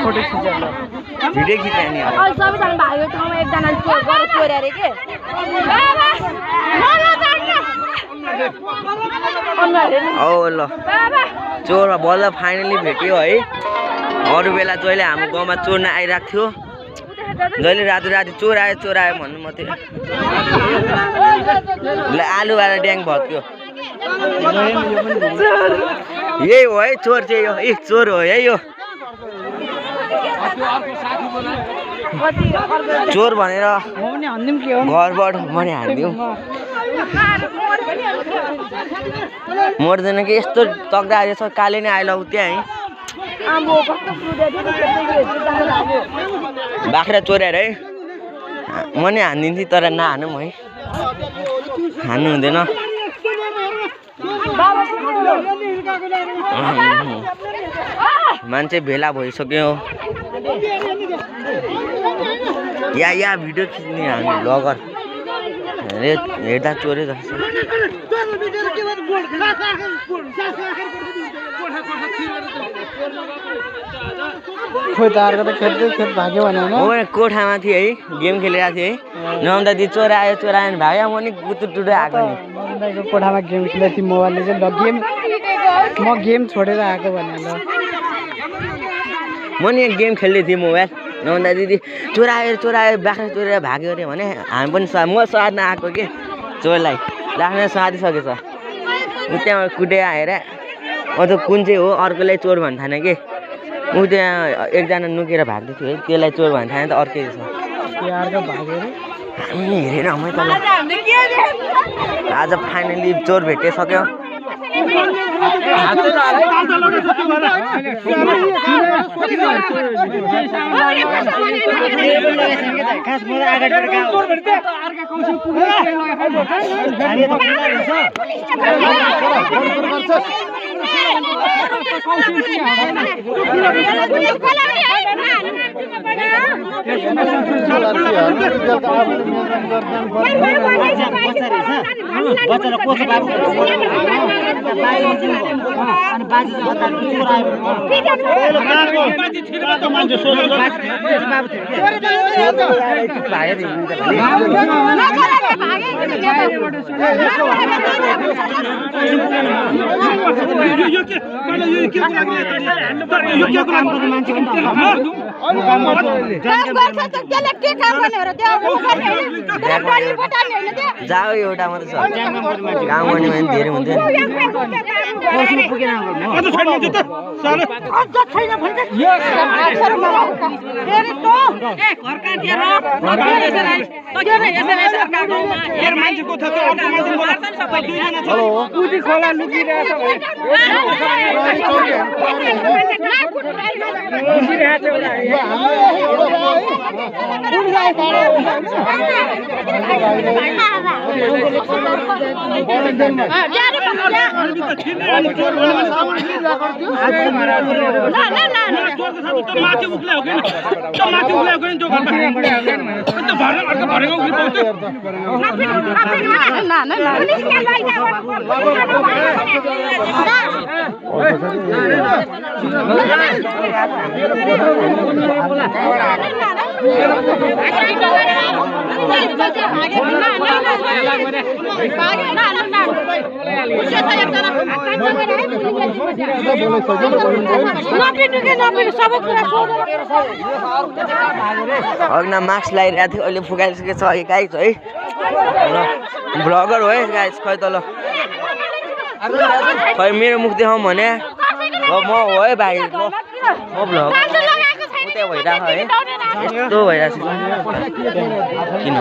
photo खिच्छ ल video खिच्ने नि अहिले सबैजना भाग्यो ठाउँमा एकजना चोर्यो अरे के औ ल चोर बल्ल फाइनली भेट्यो है अरू बेला जहिले हाम्रो गाउँमा चोर नआइरहेको थियो जहिले राति राति चोर आयो भन्नु म थियो ल आलुवाला ड्याङ भत्क्यो यही हो है चोर चाहिँ यो ए चोर हो है यो चोर भनेर घरबाट मैले हालिदिउँ मर्दैन कि यस्तो तक्दा रहेछ काले नै आइल त्यहाँ है बाख्रा चोर्याएर है म नै हानिदिन्थेँ तर नहानौँ है हान्नु हुँदैन मान्छे भेला भइसक्यो या भिडियो खिच्ने हामी ब्लगर हेर्दा चोरै जस्तो खोइ तारको त खेत भाग्यो भने हो कोठामा थिएँ है गेम खेलिरहेको थिएँ है नआउँदा दि चोर आयो भने भाग्यो म नि गुटुटुटै आएको नि नन्दको कोठामा गेम खेलेको थिएँ मोबाइलले चाहिँ म गेम छोडेर आएको भने ल म नि गेम खेल्दै थिएँ मोबाइल नआउँदा दिदी चोर आयो बाख्रा चोरेर भाग्यो अरे भने हामी पनि म स्वाद्न आएको कि चोरलाई लाग्न स्वादिसकेछ त्यहाँबाट कुटे आएर अझ कुन चाहिँ हो अर्कोलाई चोर भन्नु थालेन कि ऊ त्यहाँ एकजना नुकेर भाग्दै थियो है त्यसलाई चोर भन्नु थालेन त अर्कै छ हामी हेरेर हामी त आज फाइनली चोर भेटिसक्यो जाऊ एउटा मात्रै छ काम गर्ने भने धेरै हुन्थ्यो अघि मास्क लगाइरहेको थियो अहिले फुकाइसकेको छ गाइस है ब्लगर हो है गाइस खै त ल खै मेरो मुख देखाउँ भने म हो है भाइ म ब्लगर उतै भइरहेको है यस्तो भइरहेको छ किन